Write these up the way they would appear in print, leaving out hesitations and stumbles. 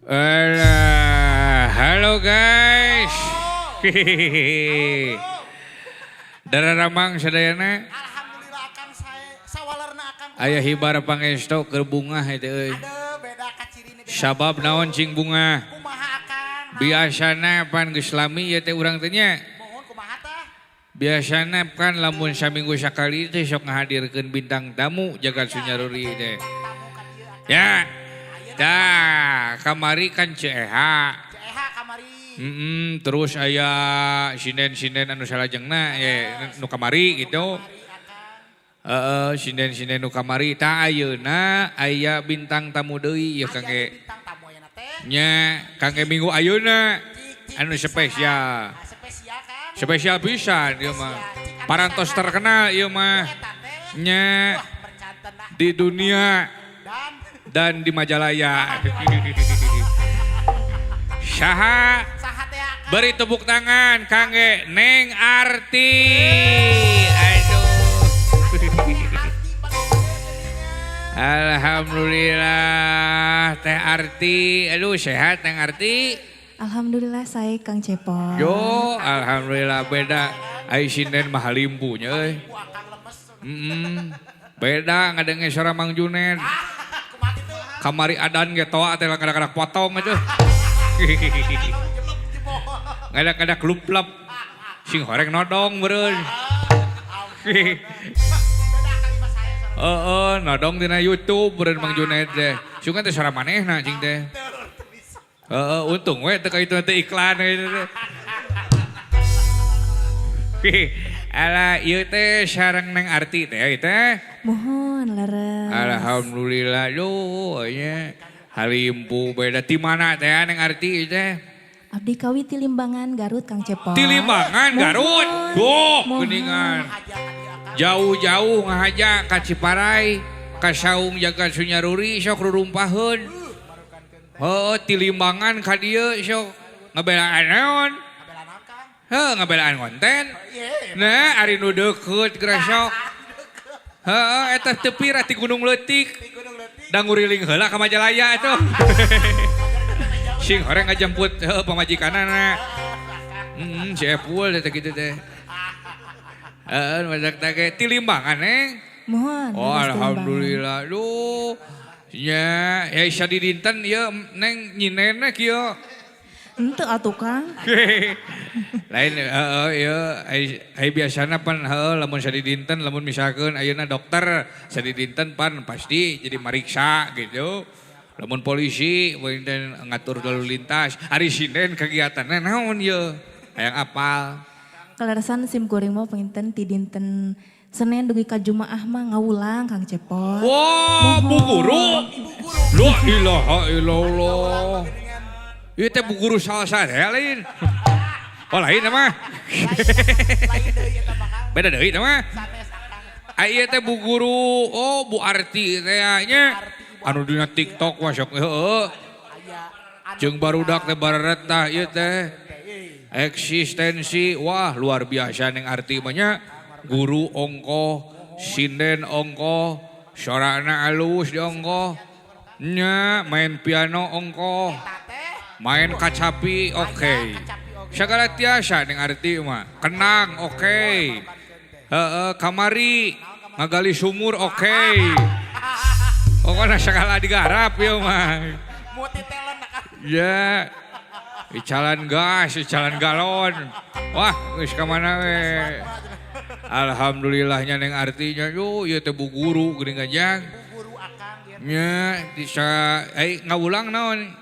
Alah, halo guys. Hehehe. Dararamang sadayana. Alhamdulillah, Akang, sae sawalerna, Akang. Aya hibar pangestu keur bungah itu euy. Aduh, beda kacirine, beda. Sabab naon cing bungah? Kumaha, Akang? Biasana pan geus lami ieu teh urang teh nya. Mohon, kumaha tah? Biasana kan lamun saminggu sakali teh sok ngahadirkeun bintang tamu Jagat Sunyaruri teh. Tamu ka dieu, Akang. Ya. Tah, kamari kan CEH. CEH kamari. Terus aya sinden-sinden anu salajengna ya nu kamari gitu. Kamari, Akang. Heeh, sinden-sinden nu kamari. Tah, ayeuna aya bintang tamu deui ya Aya kangge bintang tamu ayeuna teh. Nya kangge minggu ayeuna Cik, cik, anu cik, spesial. saha? Ah, spesial, Kang. Spesial pisan ieu mah. Spesial. Cik, anu Parantos saha? terkenal ieu mah. Eta teh. Nya Wah, percanten lah. Di dunia Dan dan di Majalaya. Saha? Saha teh, Akang? Beri tepuk tangan kangge Neng Arti. Aduh. Arti paling. Alhamdulillah, Teh Arti. Aduh, sehat, Neng Arti? Alhamdulillah sae, Kang Cepot. Yo, alhamdulillah, beda. Ai sinden mah limpunya euy. Bu, Akang lemes. Beda ngadenge suara Mang Junet. Kumaha kitu? Kamari adan ge toa teh kadang-kadang potong aja. Jelek jebol. Kadang-kadang kluplep. Sing horeng nodong meureun. Beda kali mah saya sareng. Heeh, nodong dina YouTube meureun Mang Junet teh. Sugan teh suara manehna cing teh. Teu bisa. Heeh, untung we teu ka itu teh iklan gitu teh. Alah, ieu teh sareng Neng Arti teh ieu teh. Mohon, leres. Alhamdulillah, duh nya halimpu beda. Ti mana teh, Neng Arti teh? Abdi kawi ti Limbangan, Garut, Kang Cepot. Ti Limbangan, Garut. Duh, Mohon. Geuningan. Haja ka dieu, Akang. Jauh-jauh ngahaja ka Ciparai, ka Saung Jagat Sunyaruri sok rurumpaheun. Heuh, ti Limbangan ka dieu sok ngabelaan naon? Ngabelaan naon, Kang? Heuh, ngabelaan konten. Iya. Nah, ari nu deukeut geura sok. Heeh, eta teu pira ti Gunung Leutik. Di Gunung Leutik. Da nguriling heula ka Majalaya atuh. Sing horeng ngajemput heuh pamajikanana. Heeh, si Epul teh kitu teh. Heeh, masak teh ti Limbangan, Neng. Mohon. Oh, Leres ti Limbangan. Alhamdulillah. Duh. Nya, ya sadidinten ieu Neng nyindenna kieu. Henteu atuh, Kang. Lain heeh ieu ai ai biasana pan heuh lamun sadidinten, lamun misalkeun ayeuna dokter sadidinten pan pasti jadi mariksa gitu. Lamun polisi punten ngatur lalu lintas. Ari sinden kegiatanna naon ieu? Hayang apal. Kaleresan sim kuring mah panginten ti dinten Senin dugi ka Jumaah mah ngawulang, Kang Cepot. Wah, bu guru. La ilaha illallah. Ieu teh bu guru salsa teh lain? Oh, lain mah. Lain deui eta mah, Kang. Beda deui mah. Sanes, Akang. Ieu teh bu guru, oh, Bu Arti teh nya. Anu dina TikTok wah sok heueuh. Aya anu Jeung barudak teh bareretah ieu teh. Eksistensi wah luar biasa Neng Arti mah nya. Guru ongkoh, sinden ongkoh, sorana alus di ongkoh. Nya main piano ongkoh, Eta teh main kacapi oke. Segala tiasa Neng Arti mah. Kenang oke. Heeh, kamari ngagali sumur oke. Pokoknya segala digarap ya mah. Multi talent, Kang. Ya. Icalan gas, icalan galon. Wah, geus ka mana we. Alhamdulillahnya Neng artinya yo ieu teh bu guru geuning jang. Bu guru, Akang, ya. Nya bisa eh ngawulang naon?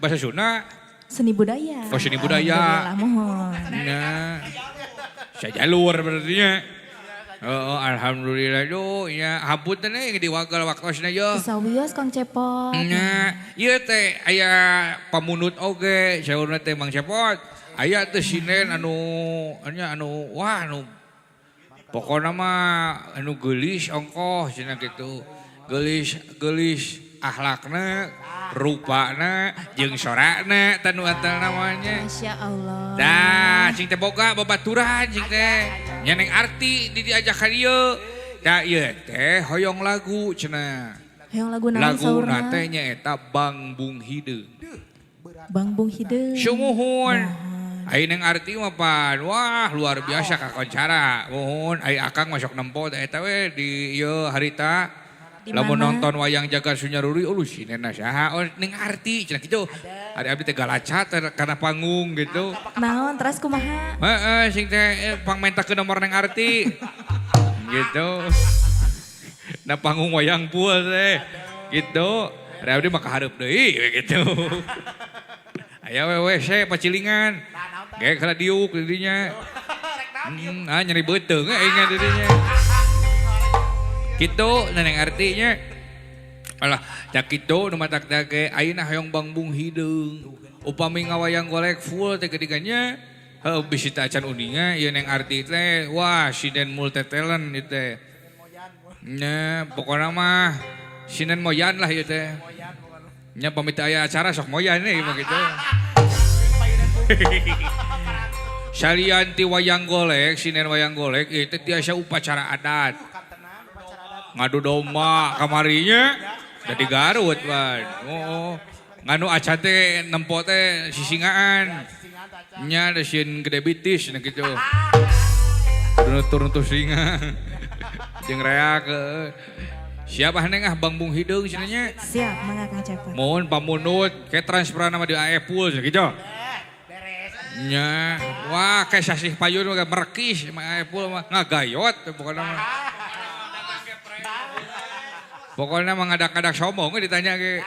Bahasa Sunda. Seni budaya. Oh, seni budaya. Alhamdulillah, mohon. Nya. Sajalur berarti nya. Oh, alhamdulillah yo nya hapunten eh diwagal waktosna yo. Sawios, Kang Cepot. Nya, ieu teh aya pamunut oge, saurna teh Mang Cepot. Aya teh sinden anu nya anu wah anu pokona mah anu geulis ongkoh cenah kitu. Geulis geulis akhlakna, rupana, jeung sorana tah nu atuh namanya. Masya Allah. Dah, cing teh boga babaturan cing teh. Nya Neng Arti di diajak ka dieu. Tah, ieu teh hoyong lagu cenah. Hoyong lagu naon Lagu saurna? teh nyaeta Bangbung Hideung. Bangbung hideung. Sumuhun. Ai Neng Arti mah pan, wah luar biasa kakoncara. Muhun, ai akang masuk nempo teh eta we di ieu harita. Di Lamun mana? nonton wayang jagat Sunyaruri, oh sinena saha? Oh Neng Arti cenah kitu. Ari abdi teh galacat kana panggung gitu. Naon teras kumaha? Heeh, sing teh pangmentakeun nomor Neng Arti. Gitu. Nah panggung wayang pool teh. Gitu. Ari abdi mah kahareup deui we gitu. Aya we WC pacilingan. Ge kana diuk di dinya. Ah nyeri beuteung aing di dinya. Gitu Neng Artinya. Alah, cak kitu nu matak teh ge ayeuna hoyong bangbung hideung. Upami ngawayang golek full teh geuningannya. Heuh bisi teh acan uninga ieu Neng Arti teh wah sinden multi talent ieu teh. Nya pokona mah sinden moyan lah ieu teh. Nya pamit aya acara sok moyan we mah kitu. Salian ti wayang golek, sinden wayang golek ieu teh tiasa upacara adat. Ngadu domba kamarinya dari Garut pan. Oh, nganu acan teh nempo teh sisingaan. Nya da sieun gede bitis nah kitu. Nutur-nutur singa. Jeung reak. Siap ah Neng ah bangbung hideung cenah nya. Siap, mangga Kang Cepot. Mohon pamunut kayak transferan nama di AE Pool cenah kitu. Nya, wah kayak sasih payun mah merekis sama AE Pool mah ngagayot pokoknya mah. Pokoknya mah ngadak-ngadak sombong we ditanya ge.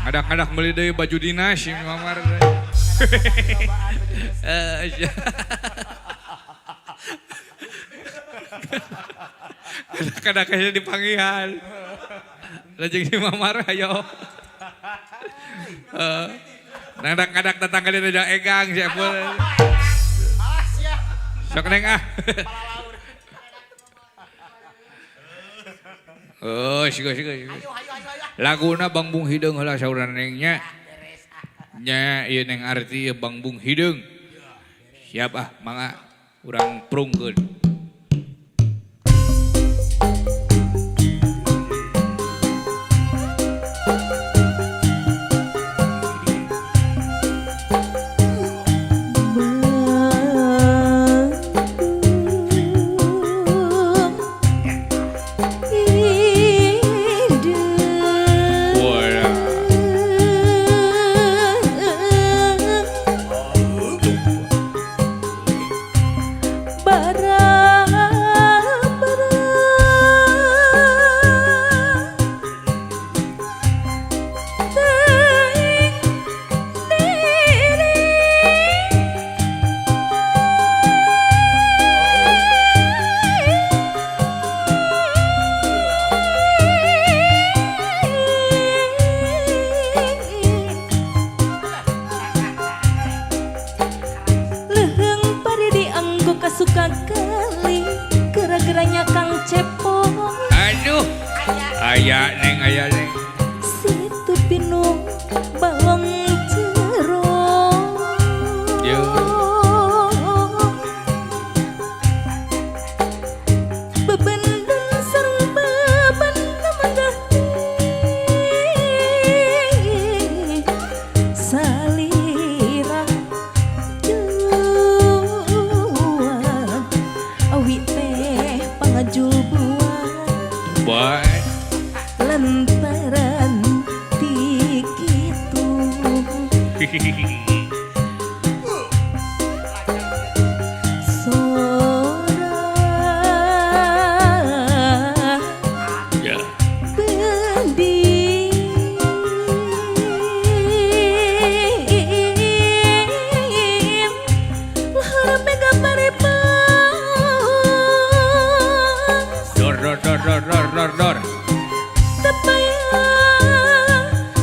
Ngadak-ngadak meuli deui baju dinas si Mamar teh. Kadang-kadang dipanggihan. Lajeng si Mamar ayo. Ngadak-ngadak datang ka dieu egang si Epul. Sok Neng ah. Oh, siga siga siga. Laguna Bangbung Hideung heula saurna Neng nya. Nya ieu Neng Arti ieu Bangbung Hideung. Siap ah, mangga urang prungkeun. Suka kali kera-keranya Kang Cepot. Aduh, aya Neng, aya Neng. Situ pinu balong jero. Yo. Bebenden sareng beban menggah salira awi teh pangajul buah lantaran ti kitu. Sora bendi lahar mega parepas. Dor dor dor dor dor dor dor. Tepaya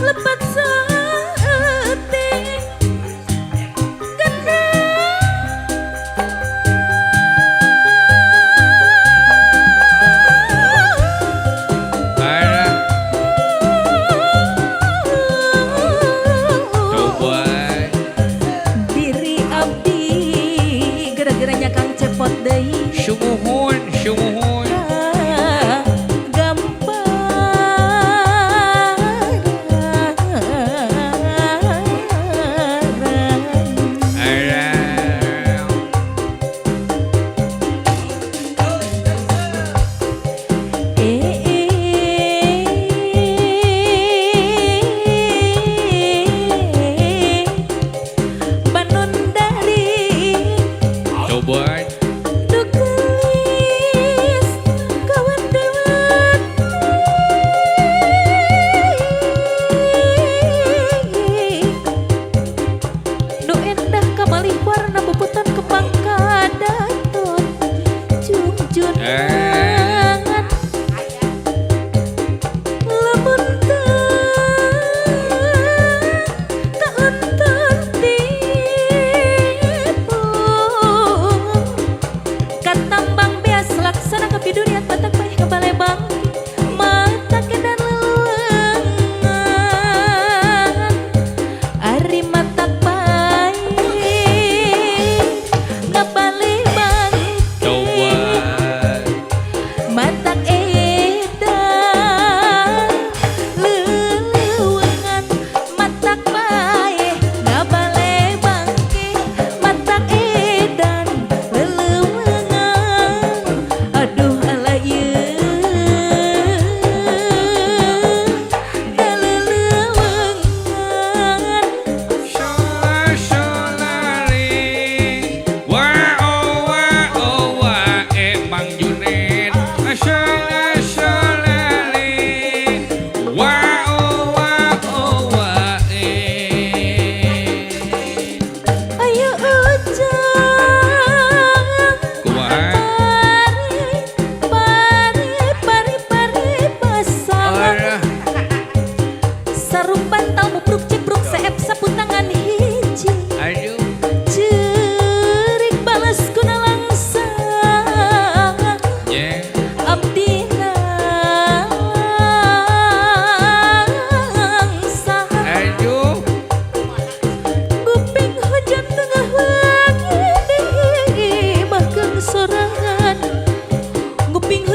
lepat saeutik.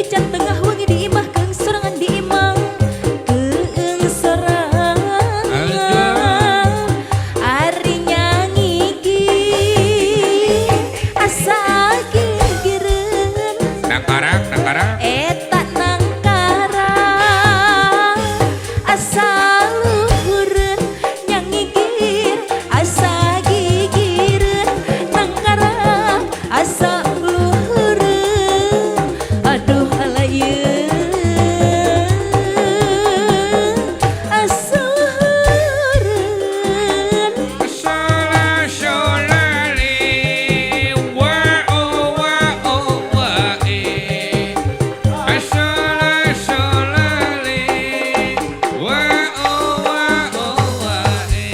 Hujan tengah wengi di imah keung sorangan di imah keung sorangan. Ari nyangigir asa gigireun. Nangkarang, nangkarang. Eta nangkarang asa luhureun, nyangigir asa gigireun, nangkarang asa luhureun, aduh alayeun asa luhureun. Sola solali wa o wa o wa e. Sola solali wa o wa o wa e.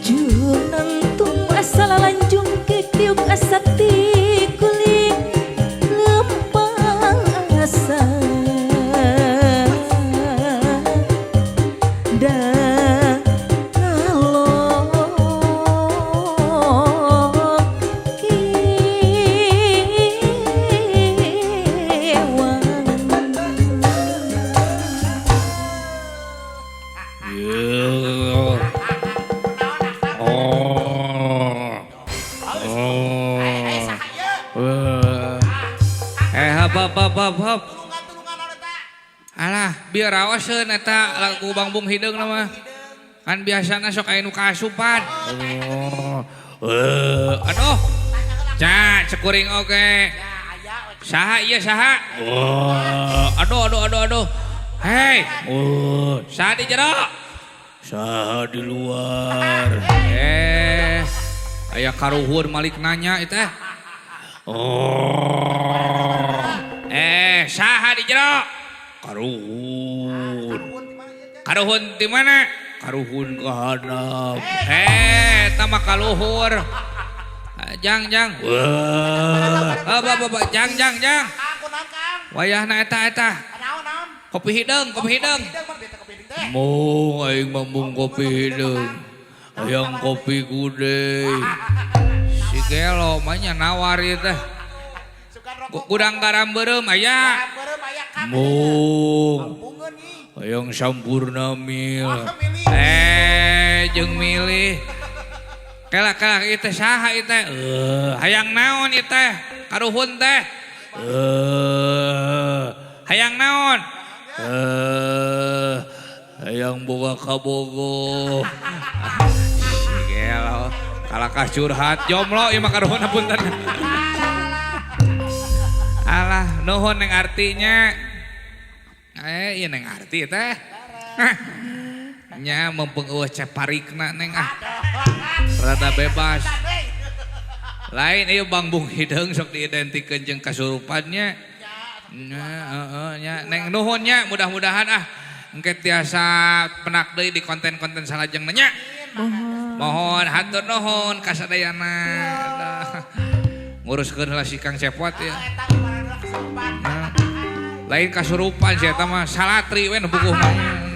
Junangtung asa lalanjung kekdiuk asa tikuling lempang asa da ngalok kewang. Yeah. Oh. Oh. Eh, saha ieu? Eh, hap hap hap hap hap. Tulungan-tulungan naon eta? Alah, biar rawaseun eta lagu Bangbung Hideung mah. Kan biasana sok aya nu kaasupan. Oh. Aduh. Ca, cekuring oge. Ya, aya we. Saha ieu saha? Oh, aduh aduh aduh aduh. Hei, oh, saha di jero? Saha di luar? Eh, aya karuhun malik nanya itu teh. Oh. Eh, saha di jero? Karuhun. Karuhun di mana ieu teh? Karuhun di mana? Karuhun ke handap. Eh, eta mah kaluhur. Ah, jang jang. Wah, apa apa jang jang jang. Kang, kunaon, Kang? Wayahna eta eta. Naon, naon? Kopi hideung, kopi hideung. Kopi hideung, mah beta kopi hideung teh. Mung aing mah mung kopi hideung. Hayang kopi gude. Si gelo mah nya nawar ieu teh. Sugan rokok. Gudang garam beureum aya. Garam beureum aya, Kang. Mung Bungeun ih. hayang sampurna mil. Wah, milih. Eh, jeung milih. Kela kela ieu teh saha ieu teh? Eh, hayang naon ieu teh? Karuhun teh. Eh, hayang naon? Eh, hayang boga kabogo. Si gelo, kalakah curhat jomblo ieu mah karuhun punten. Alah, nuhun neng artinya. Eh, iya neng arti teh. Nya mumpung eueuh ceparikna neng ah. Rada bebas. Lain ieu Bangbung Hideung sok diidentikeun jeung kasurupannya. Nya, heeh nya neng nuhun nya, mudah-mudahan ah engke tiasa penak deui di konten-konten salajengna nya. Mohon hatur nuhun kasadayana. Nguruskeun heula si Kang Cepot ya. Eta kumaha kesurupan. Lain kasurupan sih eta mah salatri we nu bukuh mah.